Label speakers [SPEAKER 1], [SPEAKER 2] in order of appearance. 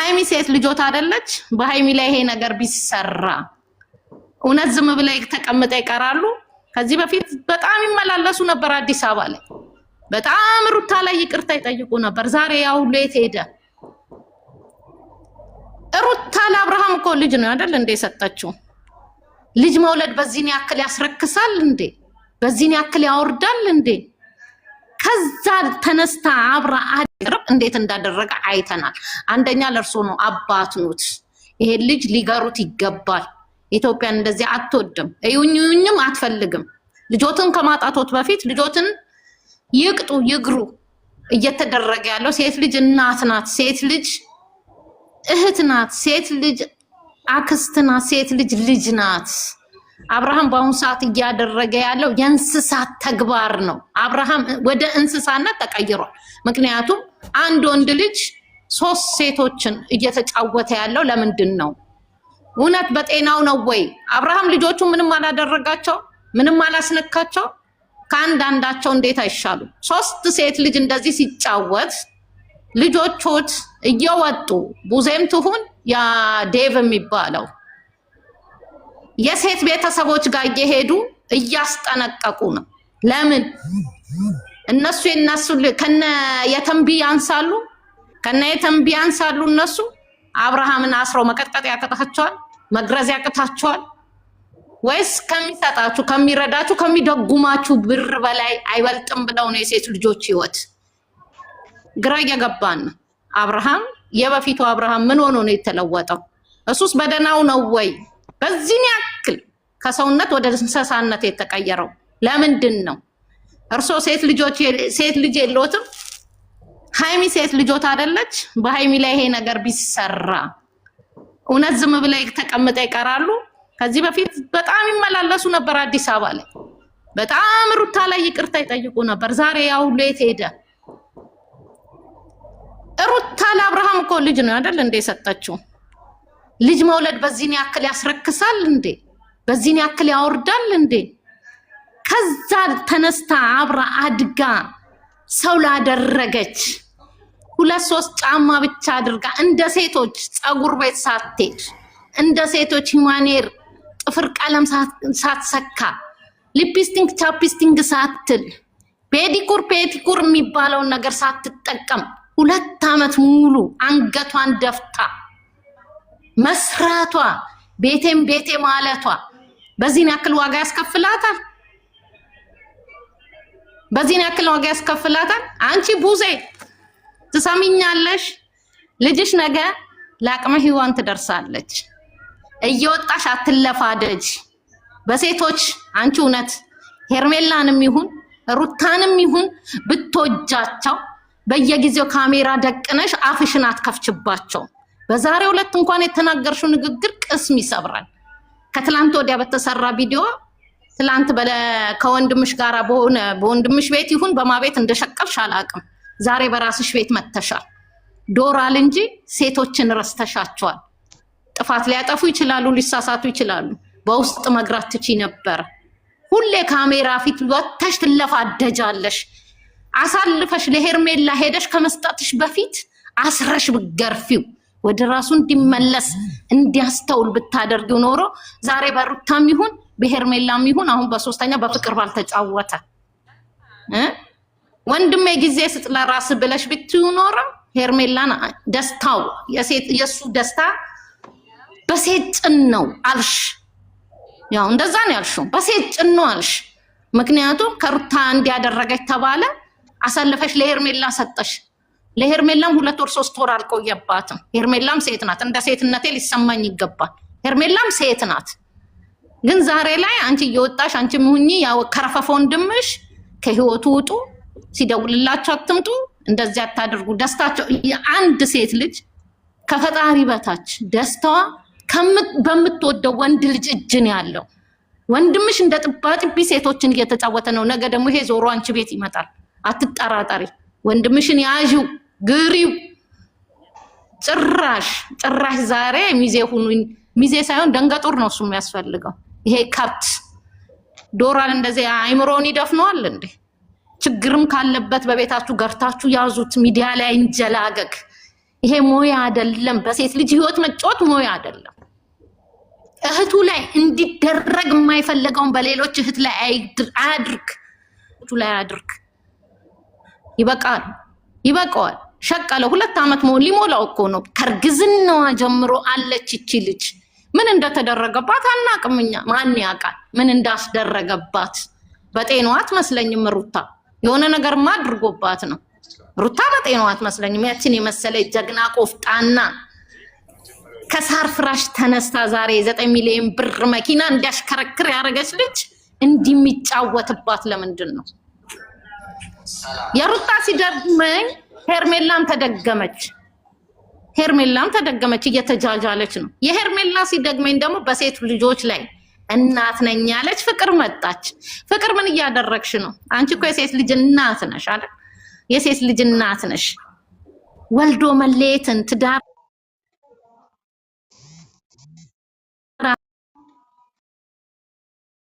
[SPEAKER 1] ሀይሚ ሴት ልጆት አይደለች? በሀይሚ ላይ ይሄ ነገር ቢሰራ እውነት ዝም ብለው ተቀምጠው ይቀራሉ? ከዚህ በፊት በጣም ይመላለሱ ነበር አዲስ አበባ ላይ፣ በጣም ሩታ ላይ ይቅርታ ይጠይቁ ነበር። ዛሬ ያው ሁሉ የት ሄደ? ሩታ ለአብርሃም እኮ ልጅ ነው አይደል እንዴ የሰጠችው? ልጅ መውለድ በዚህን ያክል ያስረክሳል እንዴ? በዚህን ያክል ያወርዳል እንዴ? ከዛ ተነስታ አብራ አድርብ እንዴት እንዳደረገ አይተናል። አንደኛ ለእርሶ ነው አባት ኑት። ይሄን ልጅ ሊገሩት ይገባል። ኢትዮጵያን እንደዚህ አትወድም፣ እዩኝ እዩኝም አትፈልግም። ልጆትን ከማጣቶት በፊት ልጆትን ይቅጡ ይግሩ። እየተደረገ ያለው ሴት ልጅ እናት ናት፣ ሴት ልጅ እህት ናት፣ ሴት ልጅ አክስት ናት፣ ሴት ልጅ ልጅ ናት። አብርሃም በአሁኑ ሰዓት እያደረገ ያለው የእንስሳት ተግባር ነው። አብርሃም ወደ እንስሳነት ተቀይሯል። ምክንያቱም አንድ ወንድ ልጅ ሶስት ሴቶችን እየተጫወተ ያለው ለምንድን ነው? እውነት በጤናው ነው ወይ? አብርሃም ልጆቹ ምንም አላደረጋቸው፣ ምንም አላስነካቸው። ከአንድ አንዳቸው እንዴት አይሻሉ? ሶስት ሴት ልጅ እንደዚህ ሲጫወት ልጆቾት እየወጡ ቡዜም ትሁን ያ ዴቭ የሚባለው የሴት ቤተሰቦች ጋር እየሄዱ እያስጠነቀቁ ነው። ለምን እነሱ የነሱ ከነ የተንቢ ያንሳሉ፣ ከነ የተንቢ ያንሳሉ። እነሱ አብርሃምን አስረው መቀጥቀጥ ያቅታቸዋል፣ መግረዝ ያቅታቸዋል። ወይስ ከሚሰጣችሁ ከሚረዳችሁ ከሚደጉማችሁ ብር በላይ አይበልጥም ብለው ነው የሴት ልጆች ህይወት ግራ እየገባን ነው። አብርሃም የበፊቱ አብርሃም ምን ሆኖ ነው የተለወጠው? እሱስ በደህናው ነው ወይ? በዚህን ያክል ከሰውነት ወደ እንስሳነት የተቀየረው ለምንድን ነው? እርሶ ሴት ልጆች ሴት ልጅ የለዎትም? ሀይሚ ሴት ልጆት አይደለች? በሀይሚ ላይ ይሄ ነገር ቢሰራ እውነት ዝም ብለው ተቀምጠው ይቀራሉ? ከዚህ በፊት በጣም ይመላለሱ ነበር አዲስ አበባ ላይ፣ በጣም ሩታ ላይ ይቅርታ ይጠይቁ ነበር። ዛሬ ያው ሁሉ የት ሄደ? ሩታ ለአብርሃም እኮ ልጅ ነው አይደል እንዴ የሰጠችው? ልጅ መውለድ በዚህን ያክል ያስረክሳል እንዴ? በዚህን ያክል ያወርዳል እንዴ? ከዛ ተነስታ አብራ አድጋ ሰው ላደረገች ሁለት ሶስት ጫማ ብቻ አድርጋ እንደ ሴቶች ፀጉር ቤት ሳትሄድ፣ እንደ ሴቶች human hair ጥፍር ቀለም ሳትሰካ፣ lipstick chapstick ሳትል፣ pedicure pedicure የሚባለውን ነገር ሳትጠቀም 2 ዓመት ሙሉ አንገቷን ደፍታ መስራቷ፣ ቤቴም ቤቴ ማለቷ በዚህን ያክል ዋጋ ያስከፍላታል። በዚህን ያክል ዋጋ ያስከፍላታል። አንቺ ቡዜ ትሰሚኛለሽ? ልጅሽ ነገ ለአቅመ ሔዋን ትደርሳለች። እየወጣሽ አትለፋደጅ በሴቶች። አንቺ እውነት ሄርሜላንም ይሁን ሩታንም ይሁን ብትወጃቸው በየጊዜው ካሜራ ደቅነሽ አፍሽን አትከፍችባቸው። በዛሬው ዕለት እንኳን የተናገርሽው ንግግር ቅስም ይሰብራል። ከትላንት ወዲያ በተሰራ ቪዲዮ ትላንት ከወንድምሽ ጋር በሆነ በወንድምሽ ቤት ይሁን በማቤት እንደሸቀልሽ አላውቅም። ዛሬ በራስሽ ቤት መተሻል። ዶራል እንጂ ሴቶችን ረስተሻቸዋል። ጥፋት ሊያጠፉ ይችላሉ፣ ሊሳሳቱ ይችላሉ። በውስጥ መግራት ትቺ ነበር። ሁሌ ካሜራ ፊት ወተሽ ትለፋደጃለሽ። አሳልፈሽ ለሄርሜላ ሄደሽ ከመስጠትሽ በፊት አስረሽ ብገርፊው ወደ ራሱ እንዲመለስ እንዲያስተውል ብታደርጊው ኖሮ ዛሬ በሩታም ይሁን በሄርሜላም ይሁን አሁን በሶስተኛ በፍቅር ባልተጫወተ። ወንድሜ ጊዜ ስጥ ለራስ ብለሽ ብትዩ ኖሮ ሄርሜላን ደስታው የእሱ ደስታ በሴት ጭን ነው አልሽ። ያው እንደዛ ነው ያልሽው፣ በሴት ጭን ነው አልሽ። ምክንያቱም ከሩታ እንዲያደረገች ተባለ፣ አሳልፈሽ ለሄርሜላ ሰጠሽ። ለሄርሜላም 2 ወር 3 ወር አልቆየባትም። ሄርሜላም ሴት ናት። እንደ ሴትነቴ ሊሰማኝ ይገባል። ሄርሜላም ሴት ናት። ግን ዛሬ ላይ አንቺ እየወጣሽ አንቺ ምሁኚ ያው ከረፈፈ ወንድምሽ ከህይወቱ ውጡ፣ ሲደውልላቸው አትምጡ፣ እንደዚህ አታድርጉ። ደስታቸው የአንድ ሴት ልጅ ከፈጣሪ በታች ደስታዋ በምትወደው ወንድ ልጅ እጅ ነው ያለው። ወንድምሽ እንደ ጥባጥቢ ሴቶችን እየተጫወተ ነው። ነገ ደግሞ ይሄ ዞሮ አንቺ ቤት ይመጣል። አትጠራጠሪ። ወንድምሽን ያዢው፣ ግሪው። ጭራሽ ጭራሽ ዛሬ ሚዜ ሁኑኝ። ሚዜ ሳይሆን ደንገጡር ነው እሱ የሚያስፈልገው። ይሄ ከብት ዶራል እንደዚህ አይምሮውን ይደፍነዋል እንዴ? ችግርም ካለበት በቤታችሁ ገርታችሁ ያዙት። ሚዲያ ላይ እንጀላገግ። ይሄ ሙያ አይደለም። በሴት ልጅ ህይወት መጫወት ሙያ አይደለም። እህቱ ላይ እንዲደረግ የማይፈለገውን በሌሎች እህት ላይ አያድርግ፣ ላይ አያድርግ። ይበቃል፣ ይበቃዋል። ሸቀለ 2 ዓመት መሆን ሊሞላው እኮ ነው። ከእርግዝናዋ ጀምሮ አለች ይቺ ልጅ። ምን እንደተደረገባት አናቅም እኛ። ማን ያውቃል ምን እንዳስደረገባት? በጤናዋ አትመስለኝም ሩታ። የሆነ ነገርማ አድርጎባት ነው። ሩታ በጤናዋ አትመስለኝም። ያችን የመሰለ ጀግና ቆፍጣና ከሳር ፍራሽ ተነስታ ዛሬ 9 ሚሊዮን ብር መኪና እንዲያሽከረክር ያደረገች ልጅ እንዲህ የሚጫወትባት ለምንድን ነው? የሩታ ሲደግመኝ ሄርሜላም ተደገመች። ሄርሜላም ተደገመች፣ እየተጃጃለች ነው። የሄርሜላ ሲደግመኝ ደግሞ በሴት ልጆች ላይ እናት ነኝ ያለች ፍቅር መጣች። ፍቅር ምን እያደረግሽ ነው? አንቺ እኮ የሴት ልጅ እናት ነሽ አይደል? የሴት ልጅ እናት ነሽ። ወልዶ መለየትን ትዳር